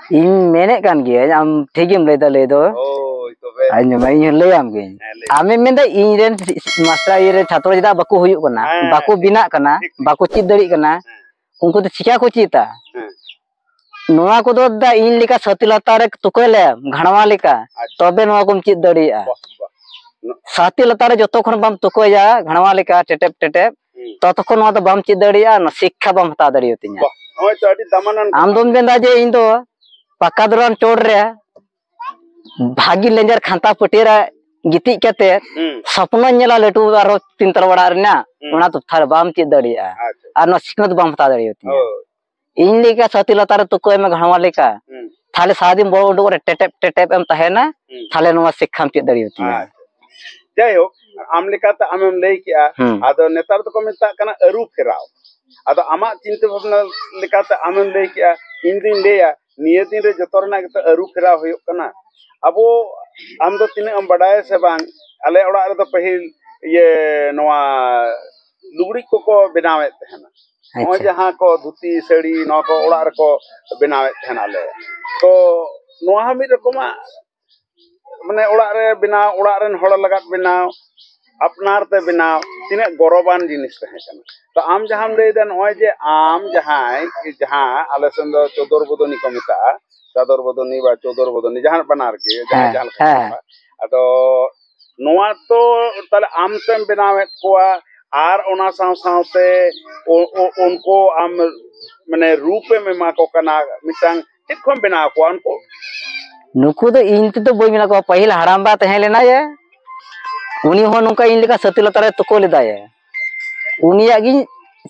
ᱤᱧ ᱢᱮᱱᱮᱫ ᱠᱟᱱ ᱜᱤᱭᱟᱹᱧ, ᱟᱢ ᱴᱷᱤᱠ ᱜᱮᱢ ᱞᱟᱹᱭᱫᱟ ᱞᱟᱹᱭ ᱫᱚ᱾ ᱦᱳᱭ, ᱛᱚᱵᱮ᱾ ᱟᱸᱡᱚᱢ ᱢᱮ, ᱤᱧ ᱦᱚᱸ ᱞᱟᱹᱭᱟᱢ ᱜᱤᱭᱟᱹᱧ᱾ ᱦᱮᱸ, ᱞᱟᱹᱭ ᱢᱮ᱾ ᱟᱢᱮᱢ ᱢᱮᱱᱫᱟ ᱤᱧ ᱨᱮᱱ ᱥᱤ-, ᱥᱤ-, ᱢᱟᱥᱴᱟᱨ ᱤᱭᱟᱹ ᱨᱮᱱ ᱪᱷᱟᱛᱨᱚ ᱪᱮᱫᱟᱜ ᱵᱟᱠᱚ ᱦᱩᱭᱩᱜ ᱠᱟᱱᱟ, ᱦᱮᱸ, ᱵᱟᱠᱚ ᱴᱷᱤᱠ, ᱵᱮᱱᱟᱜ ᱠᱟᱱᱟ, ᱴᱷᱤᱠ, ᱴᱷᱤᱠ᱾ ᱵᱟᱠᱚ ᱪᱮᱫ ᱫᱟᱲᱮᱭᱟᱜ ᱠᱟᱱᱟ? ᱦᱮᱸ᱾ ᱩᱱᱠᱩ ᱫᱚ ᱪᱤᱠᱟ ᱠᱚ ᱪᱮᱫᱟ? ᱦᱮᱸ᱾ ᱱᱚᱣᱟ ᱠᱚᱫᱚ ᱫᱟ ᱤᱧ ᱞᱮᱠᱟ ᱥᱟᱹᱛᱤ ᱞᱟᱛᱟᱨ ᱨᱮ ᱛᱩᱠᱟᱹᱭ ᱞᱮᱢ, ᱜᱷᱟᱲᱣᱟ ᱞᱮᱠᱟ, ᱟᱪᱪᱷᱟ᱾ ᱛᱚᱵᱮ ᱱᱚᱣᱟ ᱠᱚᱢ ᱪᱮᱫ ᱫᱟᱲᱮᱭᱟᱜᱼᱟ᱾ ᱵᱟᱦ, ᱵᱟᱦ᱾ ᱱᱚ- ᱥᱟᱹᱛᱤ ᱞᱟᱛᱟᱨ ᱨᱮ ᱡᱚᱛᱚ ᱠᱷᱚᱱ ᱵᱟᱢ ᱛᱩᱠᱟᱹᱭᱟ, ᱜᱷᱟᱲᱣᱟ ᱞᱮᱠᱟ ᱴᱮᱴᱮᱯ ᱴᱮᱴᱮᱯ, ᱦᱩᱸ᱾ ᱛᱚᱛᱚ ᱠᱷᱚᱱ ᱱᱚᱣᱟ ᱫᱚ ᱵᱟᱢ ᱪᱮᱫ ᱫᱟᱲᱮᱭᱟᱜᱼᱟ, ᱱᱚᱣᱟ ᱥᱤᱠᱠᱷᱟ ᱵᱟᱢ ᱦᱟᱛᱟᱣ ᱫᱟᱲᱮᱭᱟᱛᱤᱧᱟ᱾ ᱵᱟᱦ, ᱱᱚᱜᱼᱚᱭ ᱛᱚ ᱟᱹᱰᱤ ᱫᱟᱢᱟᱱᱟᱱ ᱟᱢ ᱠᱟᱛᱷᱟ᱾ ᱫᱚᱢ ᱢᱮᱱᱫᱟ ᱡᱮ ᱤᱧ ᱫᱚ ᱯᱟᱠᱟ ᱫᱚᱞᱟᱱ ᱪᱚᱴ ᱨᱮ ᱵᱷᱟᱹᱜᱤ ᱞᱮᱸᱡᱮᱨ ᱠᱷᱟᱱᱛᱟ ᱯᱟᱹᱴᱭᱟᱹ ᱨᱮ ᱜᱤᱛᱤᱡ ᱠᱟᱛᱮ ᱦᱩᱸ᱾ ᱥᱚᱯᱱᱚᱧ ᱧᱮᱞᱟ ᱞᱟᱹᱴᱩ ᱟᱨᱦᱚᱸ ᱛᱤᱱ ᱛᱟᱞᱟ ᱚᱲᱟᱜ ᱨᱮᱱᱟᱜ, ᱦᱩᱸ᱾ ᱚᱱᱟ ᱛᱚᱛᱷᱟ ᱨᱮ ᱵᱟᱢ ᱪᱮᱫ ᱫᱟᱲᱮᱭᱟᱜᱼᱟ᱾ ᱟᱪᱪᱷᱟ᱾ ᱟᱨ ᱱᱚᱣᱟ ᱥᱤᱠᱷᱱᱟᱹᱛ ᱵᱟᱢ ᱦᱟᱛᱟᱣ ᱫᱟᱲᱮᱭᱟᱛᱤᱧᱟ᱾ ᱦᱳᱭ᱾ ᱤᱧ ᱞᱮᱠᱟ ᱥᱟᱹᱛᱤ ᱞᱟᱛᱟᱨ ᱨᱮ ᱛᱩᱠᱟᱹᱭ ᱢᱮ ᱜᱷᱟᱲᱣᱟ ᱞᱮᱠᱟ᱾ ᱦᱩᱸ᱾ ᱛᱟᱦᱞᱮ ᱥᱟᱨᱟᱫᱤᱱ ᱵᱚᱞ ᱩᱰᱩᱠ ᱨᱮ ᱴᱮᱴᱮᱯ ᱴᱮᱴᱮᱯ ᱮᱢ ᱛᱟᱦᱮᱱᱟ, ᱦᱩᱸ᱾ ᱛᱟᱦᱞᱮ ᱱᱚᱣᱟ ᱥᱤᱠᱠᱷᱟᱢ ᱪᱮᱫ ᱫᱟᱲᱮᱭᱟᱛᱤᱧᱟ᱾ ᱟᱪᱪᱷᱟ᱾ ᱡᱟᱭᱦᱳᱠ, ᱟᱢ ᱞᱮᱠᱟᱛᱮ ᱟᱢᱮᱢ ᱞᱟᱹᱭ ᱠᱮᱜᱼᱟ, ᱦᱩᱸ᱾ ᱟᱫᱚ ᱱᱮᱛᱟᱨ ᱫᱚᱠᱚ ᱢᱮᱛᱟᱜ ᱠᱟᱱᱟ ᱟᱹᱨᱩ ᱯᱷᱮᱨᱟᱣ᱾ ᱟᱫᱚ ᱟᱢᱟᱜ ᱪᱤᱱᱛᱟᱹ ᱵᱷᱟᱵᱽᱱᱟ ᱞᱮᱠᱟᱛᱮ ᱟᱢᱮᱢ ᱞᱟᱹᱭ ᱠᱮᱜᱼᱟ, ᱤᱧ ᱫᱩᱧ ᱞᱟᱹᱭᱟ ᱱᱤᱭᱟᱹ ᱫᱤᱱ ᱨᱮ ᱡᱚᱛᱚ ᱨᱮᱱᱟᱜ ᱜᱮᱛᱚ ᱟᱹᱨᱩ ᱯᱷᱮᱨᱟᱣ ᱦᱩᱭᱩᱜ ᱠᱟᱱᱟ᱾ ᱟᱵᱚ, ᱟᱢ ᱫᱚ ᱛᱤᱱᱟᱹᱜ ᱮᱢ ᱵᱟᱰᱟᱭᱟ ᱥᱮ ᱵᱟᱝ, ᱟᱞᱮ ᱚᱲᱟᱜ ᱨᱮᱫᱚ ᱯᱟᱹᱦᱤᱞ ᱤᱭᱟᱹ ᱱᱚᱣᱟ ᱞᱩᱜᱽᱲᱤᱡ ᱠᱚᱠᱚ ᱵᱮᱱᱟᱣᱮᱫ ᱛᱟᱦᱮᱱᱟ᱾ ᱱᱚᱜᱼᱚᱭ ᱟᱪᱪᱷᱟ᱾ ᱡᱟᱦᱟᱸ ᱠᱚ ᱫᱷᱩᱛᱤ, ᱥᱟᱹᱲᱤ, ᱱᱚᱣᱟ ᱠᱚ ᱚᱲᱟᱜ ᱨᱮᱠᱚ ᱵᱮᱱᱟᱣᱮᱫ ᱛᱟᱦᱮᱱᱟ ᱟᱞᱮ᱾ ᱛᱚ ᱱᱚᱣᱟ ᱦᱚᱸ ᱢᱤᱫ ᱨᱚᱠᱚᱢᱟᱜ, ᱢᱟᱱᱮ ᱚᱲᱟᱜ ᱨᱮ ᱵᱮᱱᱟᱣ, ᱚᱲᱟᱜ ᱨᱮᱱ ᱦᱚᱲ ᱞᱟᱜᱟᱫ ᱵᱮᱱᱟᱣ, ᱟᱯᱱᱟᱨ ᱛᱮ ᱵᱮᱱᱟᱣ, ᱛᱤᱱᱟᱹᱜ ᱜᱚᱨᱚᱵᱟᱱ ᱡᱤᱱᱤᱥ ᱛᱟᱦᱮᱸ ᱠᱟᱱᱟ᱾ ᱛᱚ ᱟᱢ ᱡᱟᱦᱟᱸᱢ ᱞᱟᱹᱭᱫᱟ, ᱱᱚᱜᱼᱚᱭ ᱡᱮ ᱟᱢ ᱡᱟᱦᱟᱸᱭ, ᱡᱟᱦᱟᱸ ᱟᱞᱮ ᱥᱮᱱ ᱫᱚ ᱪᱚᱫᱚᱨ ᱵᱚᱫᱚᱱᱤ ᱠᱚ ᱢᱮᱛᱟᱜᱼᱟ, ᱪᱟᱫᱚᱨ ᱵᱚᱫᱚᱱᱤ ᱵᱟ ᱪᱚᱫᱚᱨ ᱵᱚᱫᱚᱱᱤ, ᱡᱟᱦᱟᱸ ᱵᱟᱱᱟᱨ ᱜᱮ, ᱡᱟᱦᱟᱸᱭ ᱦᱮᱸ, ᱡᱟᱦᱟᱸ ᱞᱮᱠᱟ ᱦᱮᱸ᱾ ᱠᱚ ᱢᱮᱛᱟᱜᱼᱟ᱾ ᱟᱫᱚ ᱱᱚᱣᱟ ᱛᱚ ᱛᱟᱦᱞᱮ ᱟᱢ ᱛᱮᱢ ᱵᱮᱱᱟᱣᱮᱫ ᱠᱚᱣᱟ, ᱟᱨ ᱚᱱᱟ ᱥᱟᱶ ᱥᱟᱶᱛᱮ ᱩ-, ᱩ-, ᱩᱱᱠᱩ ᱟᱢ ᱢᱟᱱᱮ ᱨᱩᱯᱮᱢ ᱮᱢᱟ ᱠᱚ ᱠᱟᱱᱟ, ᱢᱤᱫᱴᱟᱝ ᱪᱮᱫ ᱠᱷᱚᱱ ᱵᱮᱱᱟᱣ ᱠᱚᱣᱟ ᱩᱱᱠᱩ? ᱱᱩᱠᱩ ᱫᱚ ᱤᱧ ᱛᱮᱫᱚ ᱵᱟᱹᱧ ᱵᱮᱱᱟᱣ ᱠᱚᱣᱟ᱾ ᱯᱟᱹᱦᱤᱞ ᱦᱟᱲᱟᱢᱵᱟ ᱛᱟᱦᱮᱸ ᱞᱮᱱᱟᱭᱮ, ᱩᱱᱤ ᱦᱚᱸ ᱱᱚᱝᱠᱟ ᱤᱧ ᱞᱮᱠᱟ ᱥᱟᱹᱛᱤ ᱞᱟᱛᱟᱨ ᱨᱮ ᱛᱩᱠᱟᱹ ᱞᱮᱫᱟᱭᱮ᱾ ᱩᱱᱤᱭᱟᱜ ᱜᱤᱧ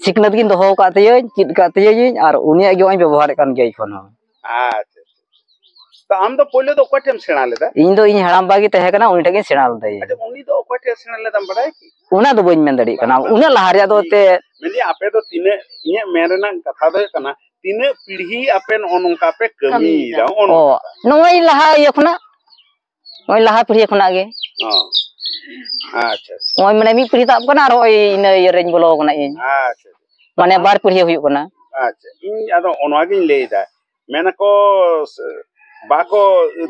ᱥᱤᱠᱷᱱᱟᱹᱛ ᱜᱤᱧ ᱫᱚᱦᱚ ᱟᱠᱟᱫ ᱛᱟᱭᱟᱹᱧ, ᱪᱮᱫ ᱟᱠᱟᱫ ᱛᱟᱭᱟᱹᱧ, ᱟᱨ ᱩᱱᱤᱭᱟᱜ ᱜᱮ ᱱᱚᱜᱼᱚᱭ ᱵᱮᱵᱚᱦᱟᱨᱮᱫ ᱠᱟᱱ ᱜᱮᱭᱟ ᱮᱠᱷᱚᱱ ᱦᱚᱸ᱾ ᱟᱪᱪᱷᱟ, ᱟᱪᱪᱷᱟ᱾ ᱛᱚ ᱟᱢ ᱫᱚ ᱯᱳᱭᱞᱳ ᱫᱚ ᱚᱠᱚᱭ ᱴᱷᱮᱱ ᱮᱢ ᱥᱮᱬᱟ ᱞᱮᱫᱟ? ᱤᱧ ᱫᱚ ᱤᱧ ᱦᱟᱲᱟᱢᱵᱟ ᱜᱮ ᱛᱟᱦᱮᱸ ᱠᱟᱱᱟ, ᱩᱱᱤ ᱴᱷᱮᱱ ᱜᱤᱧ ᱥᱮᱬᱟ ᱞᱮᱫᱟ᱾ ᱟᱪᱪᱷᱟ, ᱩᱱᱤ ᱫᱚ ᱚᱠᱚᱭ ᱴᱷᱮᱱ ᱥᱮᱬᱟ ᱞᱮᱫᱟᱢ ᱵᱟᱲᱟᱭ ᱠᱤ? ᱚᱱᱟ ᱫᱚ ᱵᱟᱹᱧ ᱢᱮᱱ ᱫᱟᱲᱮᱭᱟᱜ ᱠᱟᱱᱟ, ᱩᱱᱟᱹᱜ ᱞᱟᱦᱟ ᱨᱮᱭᱟᱜ ᱫᱚ ᱛᱮ ᱢᱮᱱᱫᱟᱹᱧ, ᱟᱯᱮ ᱫᱚ ᱛᱤᱱᱟᱹᱜ, ᱤᱧᱟᱹᱜ ᱢᱮᱱ ᱨᱮᱱᱟᱜ ᱠᱟᱛᱷᱟ ᱫᱚ ᱦᱩᱭᱩᱜ ᱠᱟᱱᱟ, ᱛᱤᱱᱟᱹᱜ ᱯᱤᱲᱦᱤ ᱟᱯᱮ ᱱᱚᱜᱼᱚ ᱱᱚᱝᱠᱟ ᱯᱮ ᱠᱟᱹᱢᱤᱭᱮᱫᱟ? ᱠᱟᱹᱢᱤᱭᱮᱫᱟ᱾ ᱱᱚᱜᱼᱚ ᱚ, ᱱᱚᱝᱠᱟ᱾ ᱱᱚᱜᱼᱚᱭ ᱞᱟᱦᱟ ᱤᱭᱟᱹ ᱠᱷᱚᱱᱟᱜ, ᱱᱚᱜᱼᱚᱭ ᱞᱟᱦᱟ ᱯᱤᱲᱦᱤ ᱠᱷᱚᱱᱟᱜ ᱜᱮ᱾ ᱚ, ᱟᱪᱪᱷᱟ, ᱟᱪᱪᱷᱟ᱾ ᱱᱚᱜᱼᱚᱭ ᱢᱟᱱᱮ ᱢᱤᱫ ᱯᱤᱲᱦᱤ ᱛᱟᱵ ᱠᱟᱱᱟ, ᱟᱨ ᱱᱚᱜᱼᱚᱭ ᱤᱱᱟᱹ ᱤᱭᱟᱹ ᱨᱮᱧ ᱵᱚᱞᱚ ᱠᱟᱱᱟ ᱤᱧ᱾ ᱟᱪᱪᱷᱟ, ᱟᱪᱪᱷᱟ᱾ ᱢᱟᱱᱮ ᱵᱟᱨ ᱯᱤᱲᱦᱤ ᱦᱩᱭᱩᱜ ᱠᱟᱱᱟ᱾ ᱟᱪᱪᱷᱟ, ᱤᱧ ᱟᱫᱚ ᱚᱱᱟ ᱜᱤᱧ ᱞᱟᱹᱭᱫᱟ, ᱢᱮᱱᱟᱠᱚ ᱥ-, ᱵᱟᱠᱚ,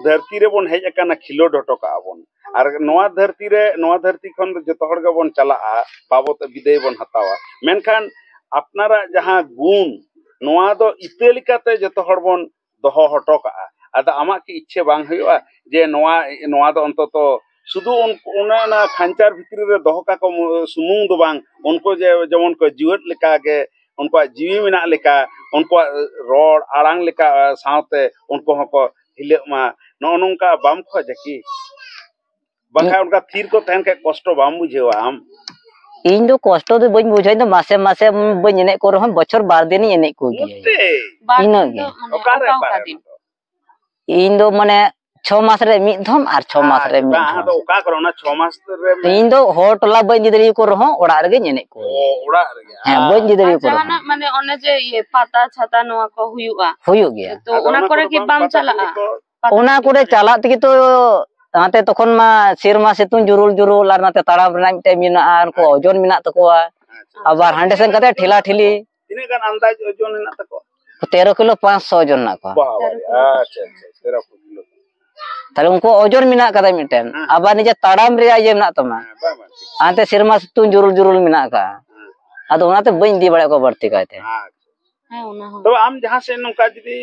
ᱫᱷᱟᱹᱨᱛᱤ ᱨᱮᱵᱚᱱ ᱦᱮᱡ ᱟᱠᱟᱱᱟ, ᱠᱷᱮᱞᱳᱰ ᱦᱚᱴᱚ ᱠᱟᱜᱼᱟ ᱵᱚᱱ, ᱟᱨ ᱱᱚᱣᱟ ᱫᱷᱟᱹᱨᱛᱤ ᱨᱮ, ᱱᱚᱣᱟ ᱫᱷᱟᱹᱨᱛᱤ ᱠᱷᱚᱱ ᱫᱚ ᱡᱚᱛᱚ ᱦᱚᱲ ᱜᱮᱵᱚᱱ ᱪᱟᱞᱟᱜᱼᱟ, ᱵᱟᱵᱚᱛ ᱵᱤᱫᱟᱹᱭ ᱵᱚᱱ ᱦᱟᱛᱟᱣᱟ, ᱢᱮᱱᱠᱷᱟᱱ ᱟᱯᱱᱟᱨᱟᱜ ᱡᱟᱦᱟᱸ ᱜᱩᱱ, ᱱᱚᱣᱟ ᱫᱚ ᱤᱛᱟᱹ ᱞᱮᱠᱟᱛᱮ ᱡᱚᱛᱚ ᱦᱚᱲ ᱵᱚᱱ ᱫᱚᱦᱚ ᱦᱚᱴᱚ ᱠᱟᱜᱼᱟ᱾ ᱟᱫᱚ ᱟᱢᱟᱜ ᱠᱤ ᱤᱪᱪᱷᱟᱹ ᱵᱟᱝ ᱦᱩᱭᱩᱜᱼᱟ ᱡᱮ ᱱᱚᱣᱟ, ᱱᱚᱣᱟ ᱫᱚ ᱚᱱᱛᱚᱛᱚ ᱥᱩᱫᱷᱩ ᱩᱱ-, ᱚᱱᱮ ᱚᱱᱟ ᱠᱷᱟᱧᱪᱟᱨ ᱵᱷᱤᱛᱨᱤ ᱨᱮ ᱫᱚᱦᱚ ᱠᱟᱠᱚ ᱢᱩ-, ᱥᱩᱢᱩᱝ ᱫᱚ ᱵᱟᱝ, ᱩᱱᱠᱩ ᱡᱮ ᱡᱮᱢᱚᱱ ᱠᱚ ᱡᱤᱣᱮᱫ ᱞᱮᱠᱟ ᱜᱮ, ᱩᱱᱠᱩᱣᱟᱜ ᱡᱤᱣᱤ ᱢᱮᱱᱟᱜ ᱞᱮᱠᱟ, ᱩᱱᱠᱩᱣᱟᱜ ᱨᱚᱲ ᱟᱲᱟᱝ ᱞᱮᱠᱟ, ᱥᱟᱶᱛᱮ ᱩᱱᱠᱩ ᱦᱚᱸᱠᱚ ᱦᱤᱞᱟᱹᱜ ᱢᱟ, ᱱᱚᱜᱼᱚ ᱱᱚᱝᱠᱟ ᱵᱟᱢ ᱠᱷᱚᱡᱟ ᱠᱤ? ᱵᱟᱠᱷᱟᱡ ᱚᱱᱠᱟ ᱛᱷᱤᱨ ᱠᱚ ᱛᱟᱦᱮᱱ ᱠᱷᱟᱡ ᱠᱚᱥᱴᱚ ᱵᱟᱢ ᱵᱩᱡᱷᱟᱹᱣᱟ ᱟᱢ? ᱤᱧ ᱫᱚ ᱠᱚᱥᱴᱚ ᱫᱚ ᱵᱟᱹᱧ ᱵᱩᱡᱷᱟᱹᱣᱟ, ᱤᱧ ᱫᱚ ᱢᱟᱥᱮ ᱢᱟᱥᱮ ᱵᱟᱹᱧ ᱮᱱᱮᱡ ᱠᱚ ᱨᱮᱦᱚᱸ ᱵᱚᱪᱷᱚᱨ ᱵᱟᱨ ᱫᱤᱱᱤᱧ ᱮᱱᱮᱡ ᱠᱚᱜᱮᱭᱟ᱾ ᱢᱚᱛᱮ? ᱵᱟᱨ ᱤᱱᱟᱹᱜ ᱫᱤᱱ ᱜᱮ᱾ ᱫᱚ ᱢᱟᱱᱮ ᱚᱠᱟᱨᱮ, ᱚᱠᱟ, ᱚᱠᱟ ᱚᱠᱟᱨᱮ ᱫᱤᱱ? ᱚᱱᱟ ᱫᱚ? ᱤᱧ ᱫᱚ ᱢᱟᱱᱮ ᱪᱷᱚ ᱢᱟᱥ ᱨᱮ ᱢᱤᱫ ᱫᱷᱚᱢ ᱟᱨ ᱪᱷᱚ ᱢᱟᱥ ᱟᱨ ᱨᱮ ᱢᱤᱫ ᱵᱟᱝ, ᱫᱷᱚᱢ᱾ ᱟᱫᱚ ᱚᱠᱟ ᱠᱚᱨᱮ ᱚᱱᱟ ᱪᱷᱚ ᱢᱟᱥ ᱨᱮ ᱢᱮ- ᱤᱧ ᱫᱚ ᱦᱚᱲ ᱴᱚᱞᱟ ᱵᱟᱹᱧ ᱤᱫᱤ ᱫᱟᱲᱮᱭᱟᱠᱚ ᱨᱮᱦᱚᱸ ᱚᱲᱟᱜ ᱨᱮᱜᱮᱧ ᱮᱱᱮᱡ ᱠᱚ᱾ ᱚ, ᱚᱲᱟᱜ ᱨᱮᱜᱮ᱾ ᱦᱮᱸ, ᱟᱨ ᱵᱟᱹᱧ ᱤᱫᱤ ᱟᱨ ᱫᱟᱲᱮᱭᱟᱠᱚ ᱨᱮᱦᱚᱸ᱾ ᱡᱟᱦᱟᱱᱟᱜ ᱢᱟᱱᱮ ᱚᱱᱮ ᱡᱮ ᱤᱭᱟᱹ ᱯᱟᱛᱟ ᱪᱷᱟᱛᱟ ᱱᱚᱣᱟ ᱠᱚ ᱦᱩᱭᱩᱜᱼᱟ? ᱦᱩᱭᱩᱜ ᱜᱮᱭᱟ᱾ ᱛᱚ ᱟᱫᱚ ᱚᱱᱟ ᱚᱱᱟ ᱠᱚᱨᱮ ᱠᱚᱨᱮ ᱠᱤ ᱵᱟᱝ ᱵᱟᱢ ᱯᱟᱛᱟ ᱪᱟᱞᱟᱜᱼᱟ? ᱯᱟᱛᱟ ᱚᱱᱟ ᱠᱚᱨᱮ ᱪᱟᱞᱟᱜ ᱛᱮᱜᱮ ᱛᱚ, ᱱᱟᱛᱮ ᱛᱚᱠᱷᱚᱱ ᱢᱟ ᱥᱮᱨᱢᱟ ᱥᱤᱛᱩᱝ ᱡᱩᱨᱩᱞ ᱡᱩᱨᱩᱞ, ᱟᱨ ᱱᱟᱛᱮ ᱛᱟᱲᱟᱢ ᱨᱮᱱᱟᱜ ᱢᱤᱫᱴᱮᱡ ᱢᱮᱱᱟᱜᱼᱟ, ᱩᱱᱠᱩ ᱟᱪᱪᱷᱟ᱾ ᱳᱡᱚᱱ ᱢᱮᱱᱟᱜ ᱛᱟᱠᱚᱣᱟ᱾ ᱟᱪᱪᱷᱟ᱾ ᱟᱵᱟᱨ ᱦᱟᱸᱰᱮ ᱥᱮᱱ ᱠᱟᱛᱮ ᱴᱷᱮᱞᱟ ᱴᱷᱤᱞᱤ᱾ ᱛᱤᱱᱟᱹᱜ ᱜᱟᱱ ᱟᱱᱫᱟᱡ ᱳᱡᱚᱱ ᱦᱮᱱᱟᱜ ᱛᱟᱠᱚᱣᱟ? ᱛᱮᱨᱚ ᱠᱤᱞᱳ ᱯᱟᱸᱪᱥᱚ ᱳᱡᱚᱱ ᱢᱮᱱᱟᱜ ᱠᱚᱣᱟ᱾ ᱵᱟᱵᱟ ᱨᱮ, ᱟᱪᱪᱷᱟ, ᱟᱪᱪᱷᱟ, ᱛᱮᱨᱚ ᱠᱤᱞᱳ᱾ ᱛᱟᱦᱞᱮ ᱩᱱᱠᱩ ᱳᱡᱚᱱ ᱢᱮᱱᱟᱜ ᱠᱟᱫᱟ ᱢᱤᱫᱴᱮᱱ᱾ ᱦᱮᱸ᱾ ᱟᱵᱟᱨ ᱱᱤᱡᱮ ᱛᱟᱲᱟᱢ ᱨᱮᱭᱟᱜ ᱤᱭᱟᱹ ᱢᱮᱱᱟᱜ ᱛᱟᱢᱟ᱾ ᱦᱮᱸ, ᱵᱟᱝ, ᱵᱟᱝ, ᱴᱷᱤᱠ᱾ ᱦᱟᱱᱛᱮ ᱥᱮᱨᱢᱟ ᱥᱤᱛᱩᱝ ᱡᱩᱨᱩᱞ ᱡᱩᱨᱩᱞ ᱢᱮᱱᱟᱜ ᱟᱠᱟᱫᱼᱟ᱾ ᱦᱮᱸ᱾ ᱟᱫᱚ ᱚᱱᱟᱛᱮ ᱵᱟᱹᱧ ᱤᱫᱤ ᱵᱟᱲᱟᱭᱮᱫ ᱠᱚᱣᱟ ᱵᱟᱹᱲᱛᱤ ᱠᱟᱭᱛᱮ᱾ ᱟᱪᱪᱷᱟ᱾ ᱦᱮᱸ, ᱚᱱᱟ ᱦᱚᱸ᱾ ᱛᱚᱵᱮ ᱟᱢ ᱡᱟᱦᱟᱸ ᱥᱮᱫ ᱱᱚᱝᱠᱟ ᱡᱩᱫᱤ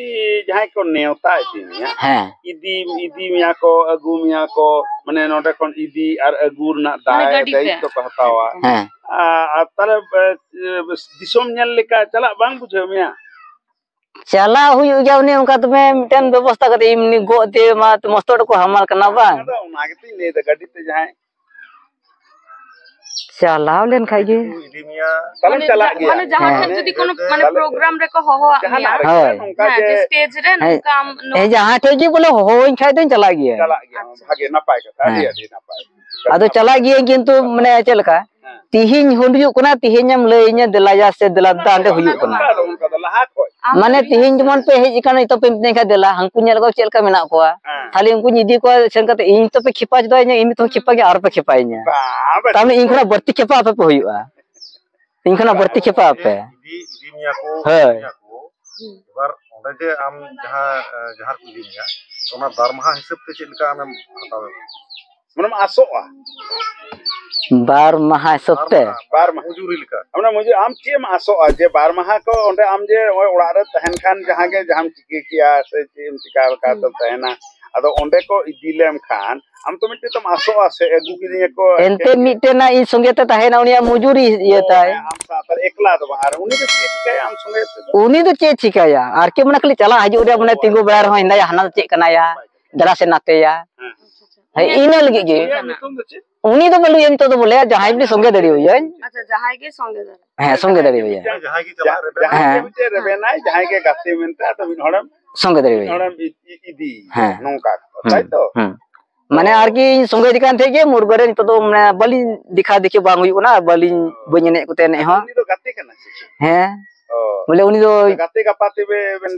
ᱡᱟᱦᱟᱸᱭ ᱠᱚ ᱱᱮᱣᱛᱟ ᱤᱫᱤ ᱢᱮᱭᱟ, ᱦᱮᱸ᱾ ᱤᱫᱤ, ᱤᱫᱤ ᱢᱮᱭᱟ ᱠᱚ, ᱟᱹᱜᱩ ᱢᱮᱭᱟ ᱠᱚ, ᱢᱟᱱᱮ ᱱᱚᱸᱰᱮ ᱠᱷᱚᱱ ᱤᱫᱤ ᱟᱨ ᱟᱹᱜᱩ ᱨᱮᱱᱟᱜ ᱢᱟᱱᱮ ᱫᱟᱭ ᱜᱟᱹᱰᱤ ᱛᱮ᱾ ᱫᱟᱭᱤᱛᱛᱚ ᱠᱚ ᱦᱟᱛᱟᱣᱟ᱾ ᱦᱮᱸ᱾ ᱟ-, ᱟᱨ ᱛᱟᱦᱞᱮ, ᱮ, ᱫᱤᱥᱚᱢ ᱧᱮᱞ ᱞᱮᱠᱟ ᱪᱟᱞᱟᱜ ᱵᱟᱝ ᱵᱩᱡᱷᱟᱹᱣ ᱢᱮᱭᱟ? ᱪᱟᱞᱟᱜ ᱦᱩᱭᱩᱜ ᱜᱮᱭᱟ, ᱩᱱᱤ ᱚᱱᱠᱟ ᱛᱚᱵᱮ ᱢᱤᱫᱴᱮᱱ ᱵᱮᱵᱚᱥᱛᱟ ᱠᱟᱛᱮ, ᱮᱢᱱᱤ ᱜᱚᱜ ᱛᱮ ᱢᱟ ᱢᱚᱥᱛᱚ ᱦᱚᱲ ᱠᱚ ᱦᱟᱢᱟᱞ ᱠᱟᱱᱟ ᱵᱟᱝ? ᱟᱫᱚ ᱚᱱᱟ ᱜᱮᱛᱚᱧ ᱞᱟᱹᱭᱫᱟ, ᱜᱟᱹᱰᱤ ᱛᱮ ᱡᱟᱦᱟᱸᱭ᱾ ᱪᱟᱞᱟᱣ ᱞᱮᱱ ᱠᱷᱟᱡ ᱜᱮ᱾ ᱤᱫᱤ ᱢᱮᱭᱟ᱾ ᱛᱟᱦᱞᱮ ᱢᱟᱱᱮ ᱪᱟᱞᱟᱜ ᱡᱟ-, ᱜᱮᱭᱟ᱾ ᱢᱟᱱᱮ ᱡᱟᱦᱟᱸ ᱦᱮᱸ᱾ ᱴᱷᱮᱱ ᱡᱩᱫᱤ ᱠᱳᱱᱳ ᱢᱟᱱᱮ ᱛᱟᱦᱞᱮ program ᱨᱮᱠᱚ ᱦᱚᱦᱚᱣᱟᱜ ᱡᱟᱦᱟᱱᱟᱜ ᱢᱮᱭᱟ᱾ ᱨᱮ ᱦᱳᱭ᱾ ᱚᱱᱠᱟ ᱦᱮᱸ, ᱡᱮ ᱡᱮ stage ᱨᱮ ᱦᱮᱸ᱾ ᱱᱚᱝᱠᱟᱢ ᱱᱚ- ᱦᱮᱸ, ᱡᱟᱦᱟᱸ ᱴᱷᱮᱡ ᱜᱮ ᱵᱚᱞᱮ ᱦᱚᱦᱚᱣᱟᱹᱧ ᱠᱷᱟᱡ ᱫᱚᱧ ᱪᱟᱞᱟᱜ ᱜᱮᱭᱟ᱾ ᱪᱟᱞᱟᱜ ᱜᱮᱭᱟ᱾ ᱟᱪᱪᱷᱟ᱾ ᱵᱷᱟᱜᱮ, ᱱᱟᱯᱟᱭ ᱠᱟᱛᱷᱟ᱾ ᱟᱹᱰᱤ, ᱦᱮᱸ᱾ ᱟᱹᱰᱤ ᱱᱟᱯᱟᱭ᱾ ᱟᱫᱚ ᱪᱟᱞᱟᱜ ᱜᱤᱭᱟᱹᱧ, ᱠᱤᱱᱛᱩ ᱢᱟᱱᱮ ᱪᱮᱫ ᱞᱮᱠᱟ? ᱦᱮᱸ᱾ ᱛᱤᱦᱤᱧ ᱦᱩᱭᱩᱜ ᱠᱟᱱᱟ, ᱛᱤᱦᱤᱧᱮᱢ ᱞᱟᱹᱭᱟᱹᱧᱟ, "ᱫᱮᱞᱟᱭᱟ ᱥᱮ ᱫᱮᱞᱟ ᱫᱟ, ᱚᱸᱰᱮ ᱦᱩᱭᱩᱜ ᱠᱟᱱᱟ᱾" ᱚᱱᱠᱟ ᱫᱚ, ᱚᱱᱠᱟ ᱫᱚ ᱞᱟᱦᱟ ᱠᱷᱚᱡ᱾ ᱟᱢ ᱢᱟᱱᱮ ᱫᱚ ᱛᱤᱦᱤᱧ ᱡᱮᱢᱚᱱ ᱯᱮ ᱦᱮᱡ ᱟᱠᱟᱱᱟ, ᱱᱤᱛᱚᱜ ᱯᱮ ᱢᱤᱛᱟᱹᱧ ᱠᱷᱟᱱ, "ᱫᱮᱞᱟ, ᱦᱟᱱᱠᱩ ᱧᱮᱞ ᱠᱚ ᱪᱮᱫ ᱞᱮᱠᱟ ᱢᱮᱱᱟᱜ ᱠᱚᱣᱟ?" ᱦᱮᱸ᱾ ᱛᱟᱦᱞᱮ ᱩᱱᱠᱩᱧ ᱤᱫᱤ ᱠᱚᱣᱟ, ᱥᱮᱱ ᱠᱟᱛᱮ ᱤᱧ ᱛᱚ ᱯᱮ ᱠᱷᱮᱯᱟ ᱡᱩᱫᱟᱹᱧᱟ, ᱤᱧ ᱛᱚ ᱠᱷᱮᱯᱟ ᱜᱮ ᱟᱨ ᱯᱮ ᱠᱷᱮᱯᱟᱭᱤᱧᱟ᱾ ᱵᱟᱝ, ᱵᱟᱝ᱾ ᱛᱟᱦᱞᱮ ᱤᱧ ᱠᱷᱚᱱᱟᱜ ᱵᱟᱹᱲᱛᱤ ᱠᱷᱮᱯᱟ ᱟᱯᱮ ᱯᱮ ᱦᱩᱭᱩᱜᱼᱟ᱾ ᱤᱧ ᱠᱷᱚᱱᱟᱜ ᱵᱟᱹᱲᱛᱤ ᱠᱷᱮᱯᱟ ᱟᱯᱮ᱾ ᱤᱫᱤ, ᱤᱫᱤ ᱢᱮᱭᱟ ᱠᱚ, ᱦᱳᱭ᱾ ᱤᱫᱤ ᱢᱮᱭᱟ ᱠᱚ᱾ ᱦᱩᱸ᱾ ᱮᱵᱟᱨ ᱚᱸᱰᱮ ᱡᱮ ᱟᱢ ᱡᱟᱦᱟᱸ, ᱮ, ᱡᱟᱦᱟᱸ ᱨᱮᱠᱚ ᱤᱫᱤ ᱢᱮᱭᱟ, ᱚᱱᱟ ᱵᱟᱨ ᱢᱟᱦᱟ ᱦᱤᱥᱟᱹᱵ ᱛᱮ ᱪᱮᱫ ᱞᱮᱠᱟ ᱟᱢᱮᱢ ᱦᱟᱛᱟᱣᱟ? ᱢᱟᱱᱮᱢ ᱟᱥᱚᱜᱼᱟ? ᱵᱟᱨ ᱢᱟᱦᱟ ᱦᱤᱥᱟᱹᱵ ᱵᱟᱨ ᱛᱮ? ᱢᱟᱦᱟ, ᱵᱟᱨ ᱢᱟᱦᱟ ᱢᱚᱡᱩᱨᱤ ᱞᱮᱠᱟ᱾ ᱢᱟᱱᱮ ᱢᱚᱡᱩ-, ᱟᱢ ᱪᱮᱫ ᱮᱢ ᱟᱥᱚᱜᱼᱟ ᱡᱮ ᱵᱟᱨ ᱢᱟᱦᱟ ᱠᱚ ᱚᱸᱰᱮ ᱟᱢ ᱡᱮ ᱱᱚᱜᱼᱚᱭ ᱚᱲᱟᱜ ᱨᱮ ᱛᱟᱦᱮᱱ ᱠᱷᱟᱱ ᱡᱟᱦᱟᱸ ᱜᱮ ᱡᱟᱦᱟᱸᱢ ᱪᱤᱠᱟᱹ ᱠᱮᱭᱟ ᱥᱮ ᱪᱮᱫ ᱮᱢ ᱪᱤᱠᱟ ᱞᱮᱠᱟ ᱦᱩᱸ᱾ ᱛᱮᱢ ᱛᱟᱦᱮᱱᱟ, ᱟᱫᱚ ᱚᱸᱰᱮ ᱠᱚ ᱤᱫᱤ ᱞᱮᱢ ᱠᱷᱟᱱ ᱟᱢ ᱛᱚ ᱢᱤᱫᱴᱮᱡ ᱛᱚᱢ ᱟᱥᱚᱜᱼᱟ ᱥᱮ ᱟᱹᱜᱩ ᱠᱤᱫᱤᱧᱟ ᱠᱚ, ᱮᱱᱛᱮ ᱪᱮᱫ? ᱢᱤᱫᱴᱮᱱ ᱱᱟᱜ ᱤᱧ ᱥᱚᱸᱜᱮ ᱛᱮ ᱛᱟᱦᱮᱱᱟ, ᱩᱱᱤᱭᱟᱜ ᱢᱚᱡᱩᱨᱤ ᱤᱭᱟᱹ ᱚ, ᱛᱟᱭ᱾ ᱦᱮᱸ, ᱟᱢ ᱥᱟᱶ ᱛᱟᱦᱞᱮ ᱮᱠᱞᱟ ᱫᱚ ᱵᱟᱝ, ᱟᱨ ᱩᱱᱤ ᱫᱚ ᱪᱮᱫ ᱮ ᱪᱤᱠᱟᱹᱭᱟ ᱟᱢ ᱥᱚᱸᱜᱮ ᱛᱮᱫᱚ? ᱩᱱᱤ ᱫᱚ ᱪᱮᱫ ᱮ ᱪᱤᱠᱟᱹᱭᱟ? ᱟᱨᱠᱤ ᱢᱟᱱᱮ ᱠᱷᱟᱹᱞᱤ ᱪᱟᱞᱟᱜ ᱦᱤᱡᱩᱜ ᱨᱮᱭᱟᱜ ᱢᱟᱱᱮ ᱛᱤᱸᱜᱩ ᱵᱮᱲᱟ ᱨᱮᱦᱚᱸ ᱦᱮᱸᱫᱟᱭᱟ, ᱦᱟᱱᱟ ᱫᱚ ᱪᱮᱫ ᱠᱟᱱᱟᱭᱟ, ᱫᱮᱞᱟ ᱥᱮ ᱱᱟᱛᱮᱭᱟ᱾ ᱦᱮᱸ᱾ ᱦᱮᱸ, ᱤᱱᱟᱹ ᱞᱟᱹᱜᱤᱫ ᱜᱮ᱾ ᱩᱱᱤᱭᱟᱜ ᱧᱩᱛᱩᱢ ᱫᱚ ᱪᱮᱫ? ᱩᱱᱤ ᱫᱚ ᱵᱟᱹᱱᱩᱭᱟ ᱱᱤᱛᱚᱜ ᱫᱚ, ᱵᱚᱞᱮ ᱡᱟᱦᱟᱸᱭ ᱜᱮ ᱥᱚᱸᱜᱮ ᱫᱟᱲᱮᱣᱟᱭᱟᱹᱧ᱾ ᱟᱪᱪᱷᱟ, ᱡᱟᱦᱟᱸᱭ ᱜᱮ ᱥᱚᱸᱜᱮ ᱫᱟᱲᱮ᱾ ᱦᱮᱸ, ᱥᱚᱸᱜᱮ ᱫᱟᱲᱮᱣᱟᱭᱟ᱾ ᱡᱟᱦᱟᱸᱭ ᱜᱮ ᱪᱟᱞᱟᱜ ᱨᱮᱵᱮᱱ᱾ ᱡᱟᱦᱟᱸᱭ ᱜᱮ ᱦᱮᱸ᱾ ᱢᱤᱫᱴᱮᱡ ᱨᱮᱵᱮᱱᱟᱭ, ᱡᱟᱦᱟᱸᱭ ᱜᱮ ᱜᱟᱛᱮ ᱢᱮᱱᱛᱮ, ᱟᱫᱚ ᱢᱤᱫ ᱦᱚᱲᱮᱢ, ᱥᱚᱸᱜᱮ ᱢᱤᱫ ᱫᱟᱲᱮᱣᱟᱭᱟ᱾ ᱦᱚᱲᱮᱢ ᱤ-, ᱤ-, ᱤᱫᱤᱭᱮᱭᱟ, ᱦᱮᱸ᱾ ᱱᱚᱝᱠᱟ ᱠᱟᱛᱷᱟ, ᱦᱩᱸ, ᱛᱟᱭ ᱛᱚ? ᱦᱩᱸ᱾ ᱢᱟᱱᱮ ᱚ᱾ ᱟᱨᱠᱤ ᱤᱧ ᱥᱚᱸᱜᱮ ᱤᱫᱤ ᱠᱟᱱ ᱛᱟᱦᱮᱸᱫ ᱜᱮ, ᱢᱩᱨᱜᱟᱹ ᱨᱮ ᱱᱤᱛᱚᱜ ᱫᱚ ᱢᱟᱱᱮ ᱵᱟᱹᱞᱤᱧ ᱫᱮᱠᱷᱟ ᱫᱮᱠᱷᱤ ᱵᱟᱝ ᱦᱩᱭᱩᱜ ᱠᱟᱱᱟ, ᱵᱟᱹᱞᱤᱧ, ᱚ᱾ ᱵᱟᱹᱧ ᱮᱱᱮᱡ ᱠᱚᱛᱮ ᱮᱱᱮᱡ ᱟᱫᱚ ᱦᱚᱸ᱾ ᱩᱱᱤ ᱫᱚ ᱜᱟᱛᱮ ᱠᱟᱱᱟ ᱥᱮ ᱪᱮᱫ? ᱦᱮᱸ᱾ ᱚ᱾ ᱵᱚᱞᱮ ᱩᱱᱤ ᱫᱚ ᱜᱟᱛᱮ ᱜᱟᱯᱟᱛᱮ ᱵᱮ-, ᱵᱮᱱ